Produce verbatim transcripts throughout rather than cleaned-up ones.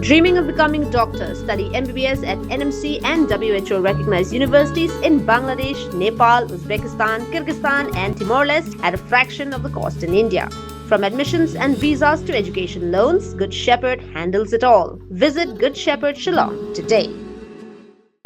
Dreaming of becoming a doctor? Study M B B S at N M C and W H O recognized universities in Bangladesh, Nepal, Uzbekistan, Kyrgyzstan, and Timor Leste at a fraction of the cost in India. From admissions and visas to education loans, Good Shepherd handles it all. Visit Good Shepherd Shillong today.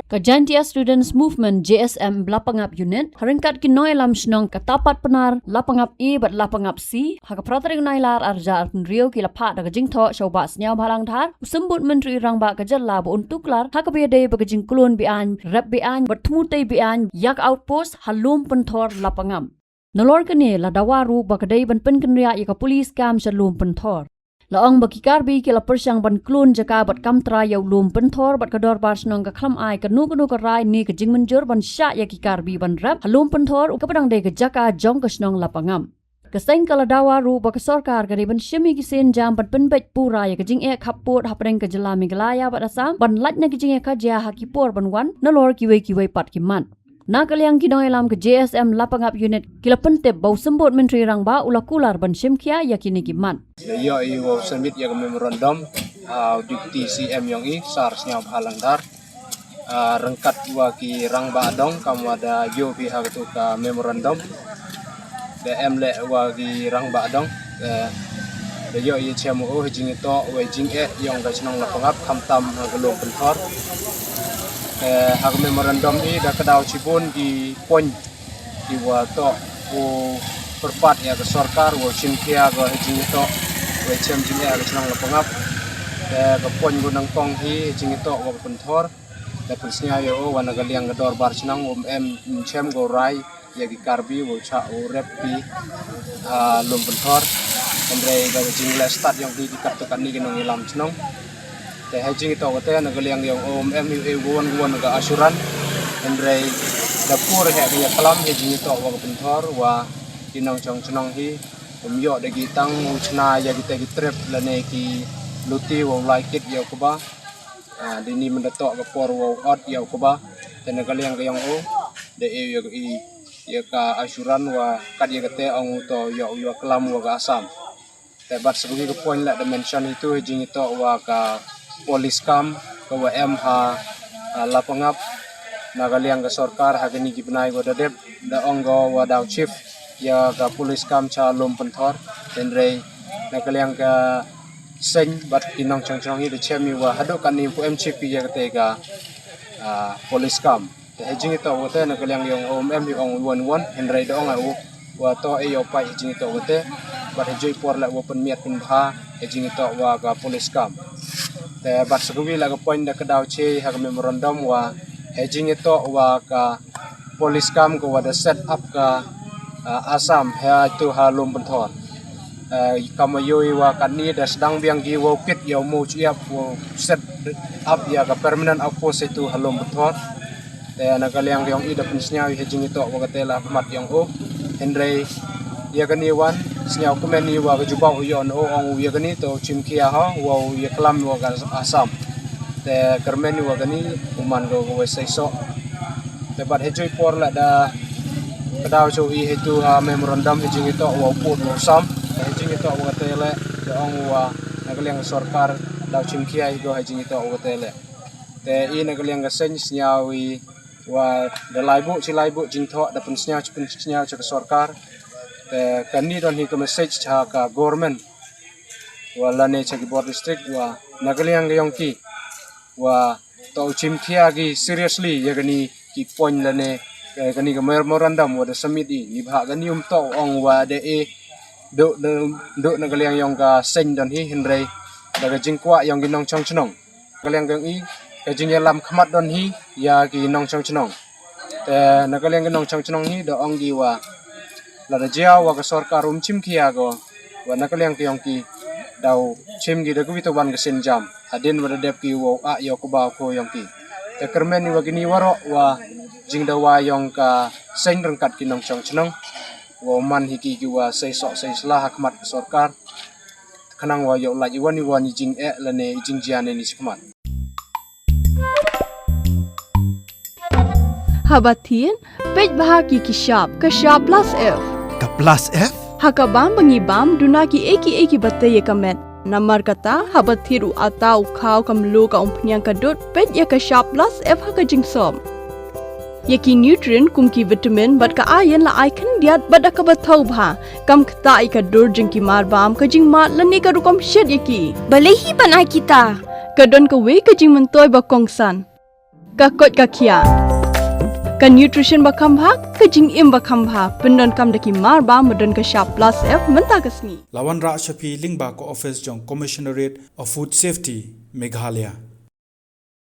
Ka Jaintia Students Movement, J S M, Lapangap Unit, ha ryngkat ki nongïalam shnong ka Tapat Pnar, Lapangap A bad Lapangap C, ha ka phra tarik Nailar arhajar arphew hynriew ki la phah da ka jingthoh sha u Bah Sniawbhalang Dhar, u Symbud Myntri Rangbah ka jylla, ba un tuklar ha kaba ïadei bad ka jingklun beaiñ, rep beaiñ bad thmu tei beaiñ ïa ka outpost ha Lum Pynthor, Lapangap. Nalor kane la dawa ruh ba ka dei ban pynkynriah ïa ka police camp sha Lum Pynthor. La ong ba ki Karbi ki la pyrshang ban klun jaka bad kam trai ïa u Lum Pynthor bad ka dorbar shnong ka khlem ai kano kano ka rai ne ka jingmynjur ban shah ïa ki Karbi ban rep ha Lum Pynthor, kaba dang dei ka jaka jong ka shnong Lapangap. Ka seng ka la dawa ruh ba ka sorkar ka dei ban shim ïa ki sienjam ban pynbeit pura ïa ka jingeh khappud hapdeng ka jylla Meghalaya bad Assam, ban lait na ka jingeh ka jia ha ki por ban wan, nalor kiwei kiwei pat ki mat. Na ka liang ki nongïalam ka J S M Lapangap Unit ki la pyntip ba u Symbud Myntri Rangbah u la kular ban shim khia ïa kine ki mat. Ïa, ïa, u submit ïa ka memorandum, ah, u Deputy C M ïong i, Sir Sniawbhalang Dhar. Ah, ryngkat wa ki rangbah dong, kam wa da ïoh phi ha katu ka memorandum. Da em leh wa ki rangbah dong. Eh, da ïoh ïa chem u, ha jingïatoh wa jingeh ïong ka shnong Lapangap, khamtam ha ka Lum Pynthor. Eh, ha ka memorandum i da ka daw chibun ki point ki wa toh u pyrpat ïa ka sorkar, wa chim khia ka ha jingïatoh wa chem jingeh ha ka shnong Lapangap. Eh, ka point u nangkong hi ha jingïatoh wa ka Pynthor. Da pynsngew ïa u wa na ka liang ka dorbar shnong um em chem ko rai ïa ki Karbi u cha u rep ki, ah, Lum Pynthor. Hynrei da ka jingleh stad ïong ki ki kat to kat ni ki nongïalam shnong. Te ha jingïatoh kate na ka liang ïong um em ïa u won won ka assurance. Hynrei da pur ha ki ïa klam ha jingïatoh wa ka Pynthor wa ki nongchong shnong hi um ïoh da ki tang u chna ïa ki te ki trep lane ki luti wa u lai kit ïa u kba. Ah, dini mynda toh ka por wa u ot ïa u kba. Te na ka liang ka ïong u da e ïa ka i ïa ka assurance wa kat ïa kate ong u to ïa u ïa klam wa ka Assam. Te bad sa kawei ka point la da mention itu ha jingïatoh wa ka police camp ka wa em ha, ah, Lapangap. Na ka liang ka sorkar ha kani ki bnai wa da dep da ong ko wa daw shift ïa ka police camp cha Lum Pynthor. Hynrei na ka liang ka seng bad ki nongchong shnong hi da chem i wa haduh kani pu em shift ïa kate ka, ah, police camp. Te ha jingïatoh wa te na ka liang ïong um em hi ong won won, hynrei da ong u wa to e ïa u pai ha jingïatoh wa te. Bad ha jui por la wa pynmiat pynbha ha jingïatoh wa ka police camp. Te bad sa kawei la ka point da ka daw che ha ka memorandum wa ha jingïatoh wa ka police camp ka wa da set up ka, ah, Assam ha tu ha Lum Pynthor. Ah, kam wa ïoh i wa kani da sdang biang ki wa u kit ïa u mu chiap wa set up ïa ka permanent outpost itu ha Lum Pynthor. Te na ka liang ïong i da pynsngew i ha jingïatoh wa kate la khmat ïong u. Hynrei ïa kani wan sngew kumne i wa ka jubab u ïong u ong u ïa kani to chim khia ha wa u ïa klam wa ka Assam. Te kyrmen i wa kani u man ko ko wa sei so. Te bad ha jui por la da ka daw cho i ha tu ha memorandum ha jingïatoh wa u put wa u sam. Ha jingïatoh wa kate le te ong wa na ka liang sorkar daw chim khia i ko ha jingïatoh wa kate le. Te i na ka liang ka seng sngew i wa da lai buh chi lai buh jingthoh da pynsngew chi pynsngew cha ka sorkar. Te kani don hi ka message cha ka government wa lane cha ki bor district wa na ka liang ka ïong ki wa to chim khia ki seriously ïa kani ki point lane, eh, kani ka memorandum wa da submit i ni bha kani um to ong wa da e do do na ka liang ïong ka seng don hi hynrei da ka jingkwah ïong ki nongchong shnong. Ka liang ka ïong i ka jingïalam khmat don hi ïa ki nongchong shnong. Te na ka liang ki nongchong shnong hi da ong ki wa la da jia wa ka sorkar um chim khia ko wa na ka liang ka ïong ki daw chim ki da ka wito wan ka sienjam hadien wa da dep ki wa u ah ïa u kba u kho ïong ki. Te kyrmen i wa kini waroh wa jingdawa ïong ka seng ryngkat ki nongchong shnong wa u man hi ki ki wa sei sok sei sla ha khmat ka sorkar. Khnang wa ïoh lait i wan i wan i jingeh lane i jingjia ne ni chi khmat. Haba thied peit bha ki ki shap ka shap plus F. Ka plus F? Ha ka bam ba ngi bam duna ki ei ki ei ki ba tei ïa ka met. Namar kata, haba thied u atta, u khaw, ka mluh, ka umphniang, ka dud, peit ïa ka shap plus F ha ka jingsop. Ïa ki nutrient kum ki vitamin bad ka iron la ai khyndiat bad da kaba thaw bha. Kam ktah ïa ka dur jong ki marbam, ka jingmad lane ka rukom shet ïa ki. Balei hi ban ai kita? Ka don kawei ka jingmyntoi ba kongsan. Ka koit ka khiah. Ka nutrition ba kham bha, ka jingim ba kham bha. Pyndonkam da ki marbam ba don ka shap plus F mynta ka sngi. La wanrah sha phi lyngba ka office jong Commissionerate of Food Safety, Meghalaya.